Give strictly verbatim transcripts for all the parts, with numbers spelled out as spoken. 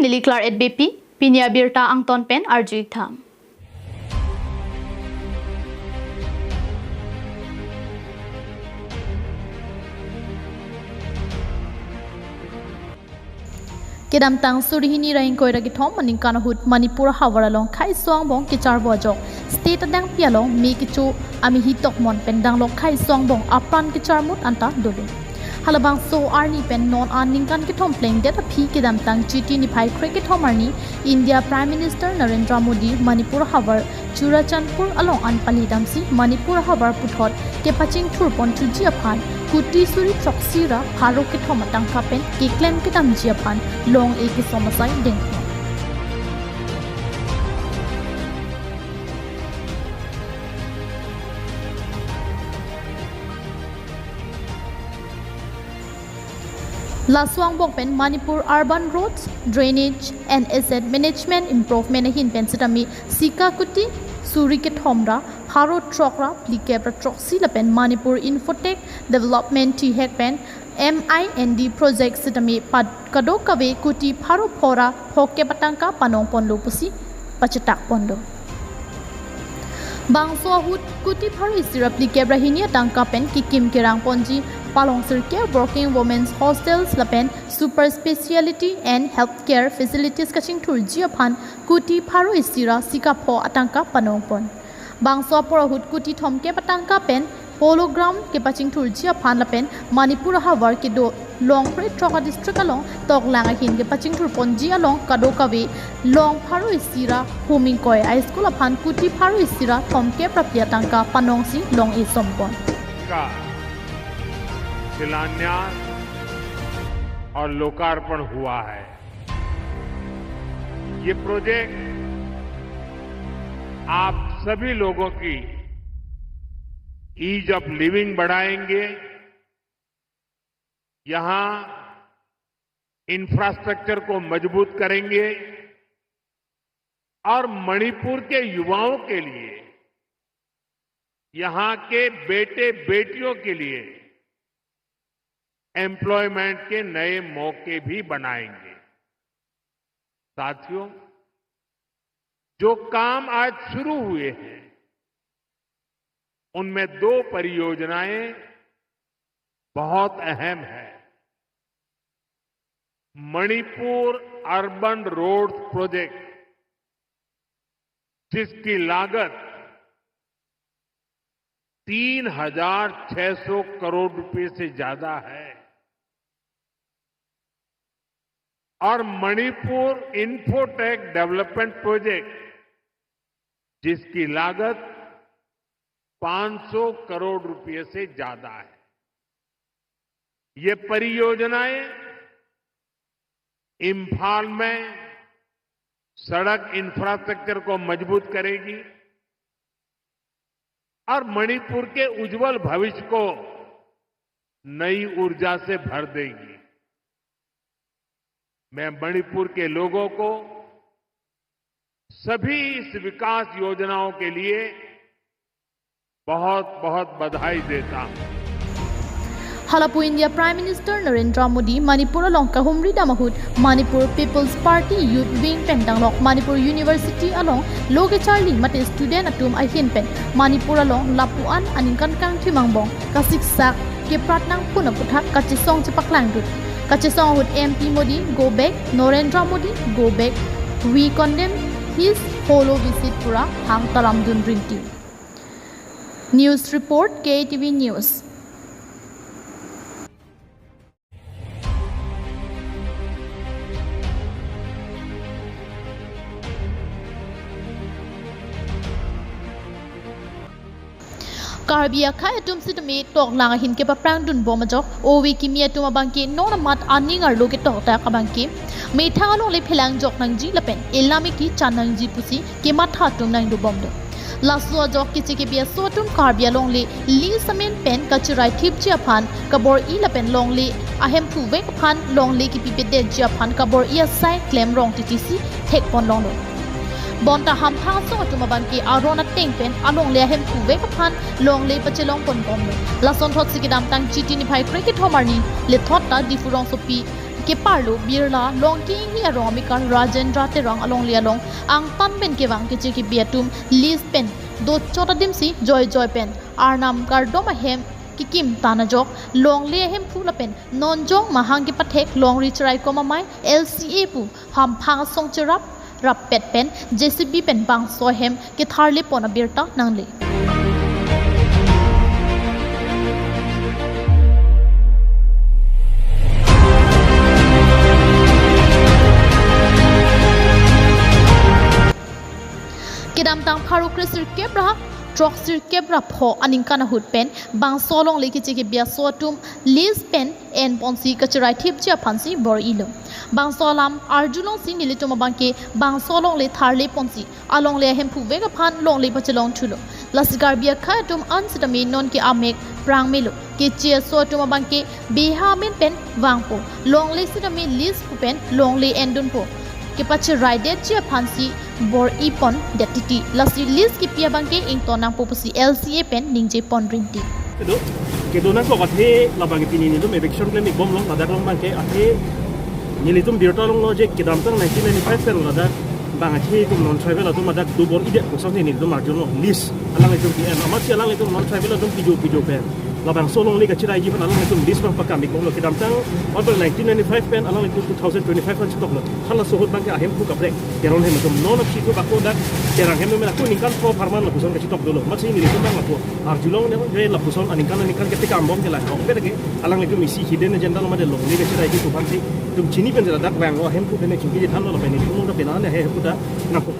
Neli Claret Beypi, pini abirta angton pen arju-ik tha. Kedamtang suri hini ra ingkoi ra kethom aningkan ahut Manipur ahavar along khaiso angbong kecharbo ajok state adangpi along me kecho amehi tokmon pen danglok khaiso angbong apran kecharmut anta dolo. Halabangso arni pen non aningkan kethom plengdet aphi kedamtang Chiti niphai krekethom arni India Prime Minister Narendra Modi Manipur ahavar Churachandpur along an pali damsi Manipur ahavar puthot kepachingthurpon thuji aphan kuti suri throksi ra pharo kethom atangka pen keklem kedamji aphan long-e kesom asai dengpon. Laso angbong pen Manipur Urban Roads, Drainage and Asset Management Improvement ahin pen sitame sika kuti suri kethom ra pharo throk ra phlikep ra throksi lapen Manipur Infotech Development thihek pen M I N D project sitame pad kadokave kuti pharo pho ra phokep atangka panongponlo pusi pachitak pondo. Bangso ahut kuti pharo isi ra phlikep ra hini atangka pen kekim kerang ponji palong sirkep working women's hostels lapen super speciality and healthcare facilities kachingthurji aphan kuti pharo isi ra sika pho atangka panongpon. Bangso apor ahut kuti thomkep atangka pen Polo Ground kepachingthurji aphan lapen Manipur ahavar kedo long phre throk adistrict along toklang ahin kepachingthurponji along kadokave long pharo isi ra hum ingkoi a school aphan kuti pharo isi ra thomkep ra phli atangka panongsi long-e sompon. का शिलान्यास और लोकार्पण हुआ है। ये प्रोजेक्ट आप सभी लोगों की ईज ऑफ लिविंग बढ़ाएंगे, यहाँ इंफ्रास्ट्रक्चर को मजबूत करेंगे और मणिपुर के युवाओं के लिए, यहाँ के बेटे बेटियों के लिए एम्प्लॉयमेंट के नए मौके भी बनाएंगे। साथियों, जो काम आज शुरू हुए हैं, उनमें दो परियोजनाएं बहुत अहम है। मणिपुर अर्बन रोड्स प्रोजेक्ट, जिसकी लागत तीन हजार छह सौ करोड़ रुपए से ज्यादा है, और मणिपुर इंफोटेक डेवलपमेंट प्रोजेक्ट, जिसकी लागत पाँच सौ करोड़ रुपए से ज्यादा है। ये परियोजनाएं इंफाल में सड़क इंफ्रास्ट्रक्चर को मजबूत करेगी और मणिपुर के उज्जवल भविष्य को नई ऊर्जा से भर देगी। मैं मणिपुर के लोगों को सभी इस विकास योजनाओं के लिए बहुत, बहुत बधाई देता हूं। Halapu India Prime Minister Narendra Modi Manipur along kahumri dam ahut Manipur People's Party Youth Wing pen danglok Manipur University along lo kecharli mate student atum ahin pen Manipur along lapu-an aningkan kangthim angbong kasiksak keprat nangpon aputhak kachesong chepaklangdun. Kachesong ahut M P Modi go back, Narendra Modi go back, we condemn his holo visit pura hang taramdun rinti. News report, K T V News. Karbi akhei atum sitame toklang ahin kepaphrangdun bom ajok, ove kimi atum abangke non amat aning arlo ketoktak abangke methang alongle phelangjok nangji lapen elam eki chan nangji pusi kematha atum nangdobomlo. Laso ajok keche kebi aso atum Karbi alongle lease amen pen kachirai thipji aphan kabor-i lapen longle ahemphu vek aphan longle kepipedetji aphan kabor-i asai klem rong titi si thekpon longlo. Bonta hamphang asong atum abangke aron ateng pen alongle ahemphu vek aphan longle pachelongpon bomlo. Lasonthotsi kedamtang Chiti niphai krekethom arni lethot ta Diphu rongsopi Keparlo Birla Longki Inghi arong amekar Rajendra Terang alongle along angtan pen kevang keche kebi atum list pen dochot adimsi joijoi pen arnam kardom ahem kekim tan ajok longle ahemphu lapen nonjong mahang kepathek longri cherai kom amei L C A pu hamphang asong cherap rappet pen J C B pen bangso ahem ketharle pon abirta nangle. Kedamtang pharo kresirkep ra throksirkep ra pho aningkan ahut pen bangso alongle keche kebi aso atum list pen en ponsi kacherai thipji aphansi bor-ilo. Bangso alam arjulongsi nelitum abangke bangso alongle tharle ponsi alongle ahemphu vek aphan longle pachelong thulo. Lasi Karbi akhei atum an sitame nonke amek prang melo. Keche aso atum abangke beha amen pen vangpo. Longle sitame list pu pen longle endunpo. Kepacherai detji aphansi bor-i pon det titi. Lasi list kepi abangke ington nangpo pusi L C A pen ningje pon rinti. Kedo, kedo nangkok athe labang pini nelitum eviction klem-ik bomlo, ladak along abangke athe nelitum birta longlo je kedamtang nineteen ninety-five pen ladak bang athe itum non tribal atum ladak dobor-idet kosonsi nelitum arjulo list alanglitum P M amatsi alanglitum non tribal atum pijo pijo pen labangso alongle kacheraiji aphan alanglitum list abang pakam-ik bomlo. Kedamtang one pen nineteen ninety-five pen alanglitum two thousand twenty-five an chetoklo. Halaso ahut abangke ahemphu kaprek Teron hem atum non apsi thu bako dak Terang hem amen ako ningkan pho pharman lapuson kachetok dolo. Amatsi nelitum abang lapu arjulong ne je lapuson aningkan aningkan ketekam bom ke la. Kok pe lagi alanglitum isi hidden agenda lo mate longle kacheraiji pu aphansi itum chini pen jela dak vanglo ahemphu pen chingki thanlo lapen itum lo pen ane ahemphu ta nangpo.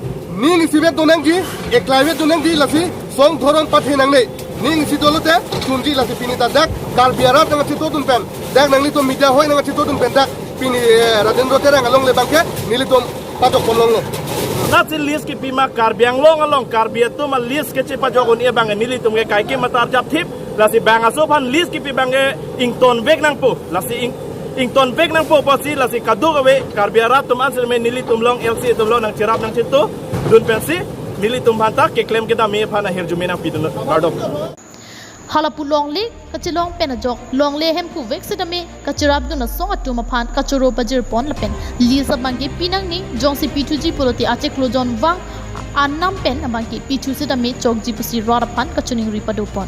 Ning isivet donangji, eklaivet donangji lasi song dhorom pathe nangne. Ning isi dolote chunji lasi pini ta dak Karbi arat nangchetongdun pen, dak nanglitum media hoi nangchetongdun pen dak pini, eh, Rajendra Terang alongle abangke nelitum pajok pon longlo. Lasi list kepi ma Karbi Anglong along Karbi atum a-list kechepajok un-e abang nelitum ke kaike matar jap thip. Lasi bang aso aphan list kepi abangke ington vek nangpo. Lasi ing, ington vek nangpo pusi lasi kadokave Karbi arat atum an sitame nelitum along L C A atum along nangcherap nangchetongdun pensi nelitum aphan ta keklem kedam-i aphan ahirjume nangpidun kardom. Halapu longle kachelong pen ajok longle ahemphu vek sitame kacherapdun asong atum aphan kachoro pajir pon lapen list abangke pinangne, jongsi pithuji pulote achiklo jon vang anam pen abangke pithu sitame chokji pusi rat aphan kachiningri pado pon.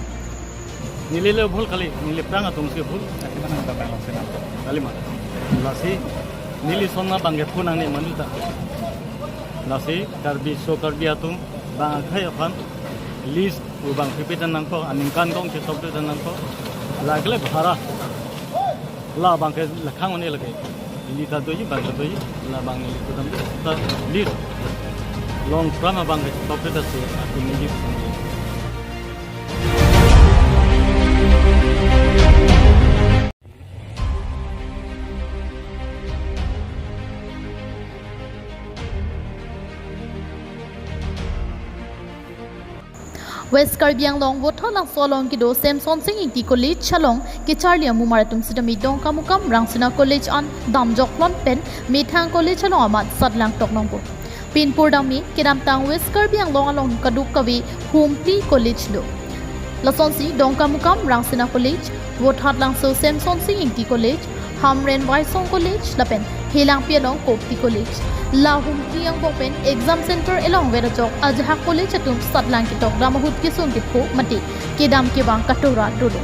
Neli le bhul kali, neli prang atum si bhul, akiman ang babang sena kali ma. Lasi neli song abangke phu nangne manu ta. Lasi Karbi so Karbi atum bang akhei aphan list pu abang pipi ta nangpo, aningkan kong chetokdun ta nangpo. Lake le bhara. Labangke lakhang one lake. Ili ta doji, bang ta doji, labang ili kudam ta list. Long pram abangke chetokdun ta si, aku niji. West Karbi Anglong Voithalangso along kedo Semsonsing Ingti College along kecharli amumar atum sitame Dongkamukam Rangsina College an damjok lon pen methang college along amat satlang tok longpo. Pinpur dam-i kedamtang West Karbi Anglong along kadokave humpli college do. Lasonsi Dongkamukam Rangsina College, Voithalangso Semsonsing Ingti College, Hamren Waisong College lapen Helangpi along Kopti College. La humpli angbong pen exam center elong ver ajok ajahak college atum satlang ketok dam ahut kesung kepho mate kedam kevang katora dolo.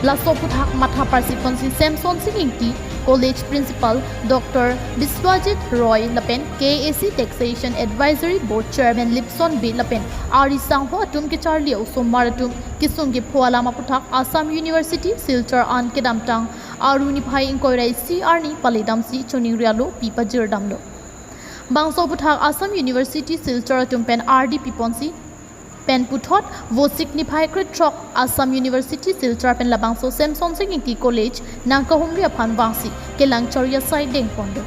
Laso aphuthak matha parsi ponsi Semsonsing Ingti College Principal Doctor Biswajit Roy lapen K A A C Taxation Advisory Board Chairman Lipson Bey lapen ari sangho atum kecharli osomar atum kesung kepho alam aphuthak Assam University Silchar an kedamtang Aru niphai ingkoi ra isi arni pale damsi choningri alopi pajir damlo. Bangso aphuthak Assam University Silchar atum pen ardi piponsi pen puthot Vosik niphai krethrok Assam University Silchar pen labangso Semsonsing Ingti College nangkahumri aphan vangsi kelang charli asai dengpon do.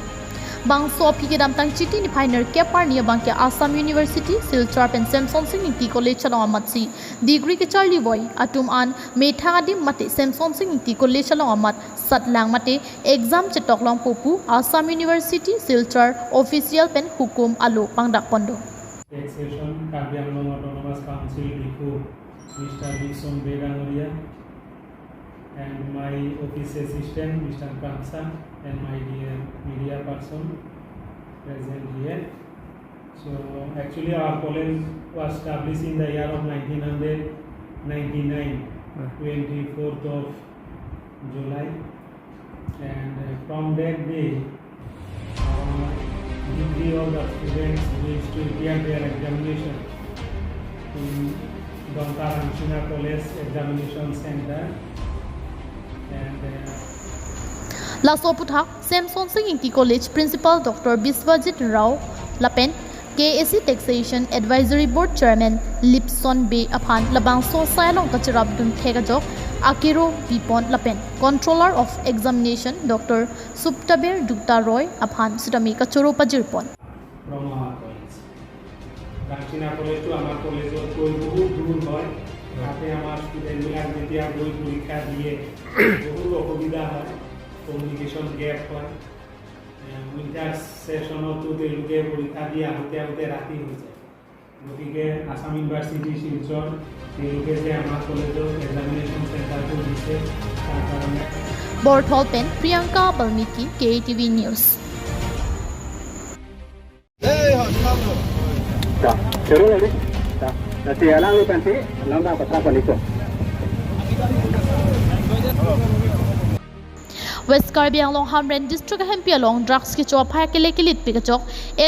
Bangso aphi kedamtang Chiti niphai nerkep arni abangke Assam University Silchar pen Semsonsing Ingti College along amatsi degree kecharli voi atum an methang adim mate Semsonsing Ingti College along amat satlang mate exam chetok longpo pu Assam University Silchar official pen hukum alo pangdak pon do. Taxation Karbi Anglong Autonomous Council Diphu, Mister Dixon Bey Dangoria, and my office assistant, Mister Kamsa, and my dear media person present here. So actually, our college was established in the year of nineteen ninety-nine, Ah. twenty-fourth of July, and uh, from that day, our degree holder students used to appear their examination in Donka Rangchina College Examination Center. And uh, Laso aputhak Semsonsing Ingti College Principal Doctor Biswajit Rao lapen K A A C Taxation Advisory Board Chairman Lipson Bey aphan labangso asai along kachirapdun thek ajok akero pipon lapen Controller of Examination Doctor Suptaber Dutta Roy aphan sitame kachoro pajirpon. From our college. Rangchina কলেজটো আমাৰ কলেজতকৈ বহুত দূৰ হয়। তাতে আমাৰ ষ্টুডেণ্টবিলাক যেতিয়া গৈ পৰীক্ষা দিয়ে, বহুত অসুবিধা হয়, কমিউনিকেশ্যন গেপ হয়। উইণ্টাৰ ছেছনতো তেওঁলোকে পৰীক্ষা দি আহোঁতে আহোঁতে ৰাতি হৈ যায়। গতিকে আছাম ইউনিভাৰ্চিটি শিলচৰ তেওঁলোকে যে আমাৰ কলেজত এক্সামিনেশ্যন চেণ্টাৰটো দিছে, তাৰ কাৰণে Borthol pen Priyanka Balmiki, K A T V News. Ta, turun lagi. Ta, nanti alang lu nanti, alang dah patah panik tu. West Karbi Anglong Hamren District ahempi along drugs kecho aphai akele kelitpik ajok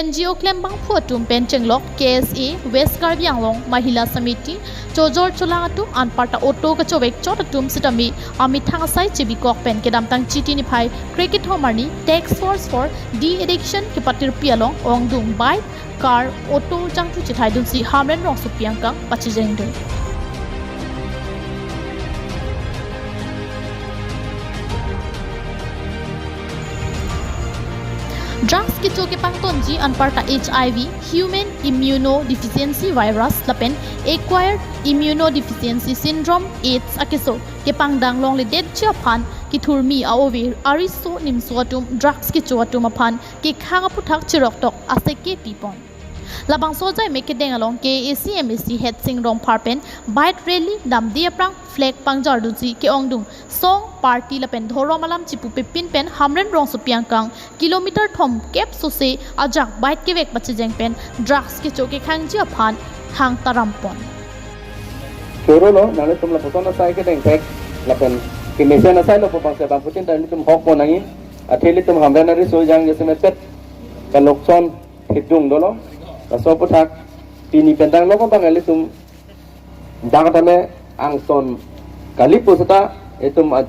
N G O klembangphu atum pen chenglok K S A West Karbi Anglong Mahila Samiti, chojor cholang atum anparta auto kachovek chot atum sitame amethang asai chebikok pen kedamtang Chiti niphai krekethom arni Task Force for De-Addiction kepatirpi along ongdung bike, car, auto jangthu chethaidunsi Hamren rongsopi angkang pachejengdun. Drugs kecho kepangtonji anparta H I V, Human Immunodeficiency Virus, lapen Acquired Immunodeficiency Syndrome, AIDS akeso kepangdang longledetji aphan kethurmi a-ove ariso nimso atum drugs kecho atum aphan kekhang aputhak chiroktok aseke pipon. Labangso ajai me kedeng along K A A C M A C Headsing Rongphar pen bike rally damde aphrang flag pangjardunsi ke-ongdung song, party lapen dhorom alam chipupepin pen Hamren rongsopi angkang kilometer thomkep sose ajak bike kevek pachejeng pen drugs kecho kekhangji aphan hang tarampon. Choro lo, nanglitum lapuson asai kedengpek lapen kemesen asai lo pu bangse bangphutin ta ilitum hokpon nangji. Athe ilitum Hamren ariso jang jasemet pet kalokson hidung dolo. Laso aputhak pini pen dang lo ko bang ilitum dang tame angson kali pu seta itum a-,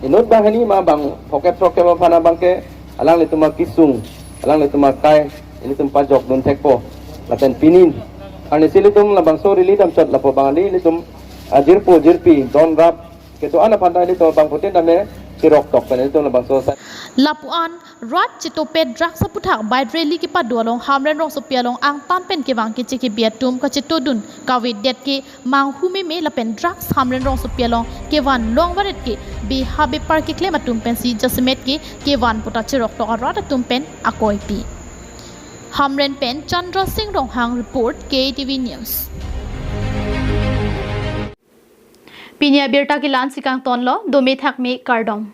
inut banghini ma bang pocket rock ke ma phana bangke alanglitum akesung, alanglitum akai ilitum pajokdun thekpo. Lapen pini arni si ilitum labangso rally damchot lapu bang ilitum ajirpo jirpi donrap kedo-an aphan ta ilitum bangphutin tame chiroktok pen ilitum labangso asai. Lapu-an rat chetopet drugs aputhak bike rally kepado along Hamren rongsopi along angtan pen kevang keche kebi atum kachetodun kavedet ke manghu meme lapen drugs Hamren rongsopi along kevan longvaret ke beha bepar keklem atum pensi jasemet ke kevan puta chiroktok arat atum pen akoipi. Hamren pen Chandra Singh Ronghang report, K A T V News. Pini abirta ke la-ansi kangtonlo, dome thakme kardom.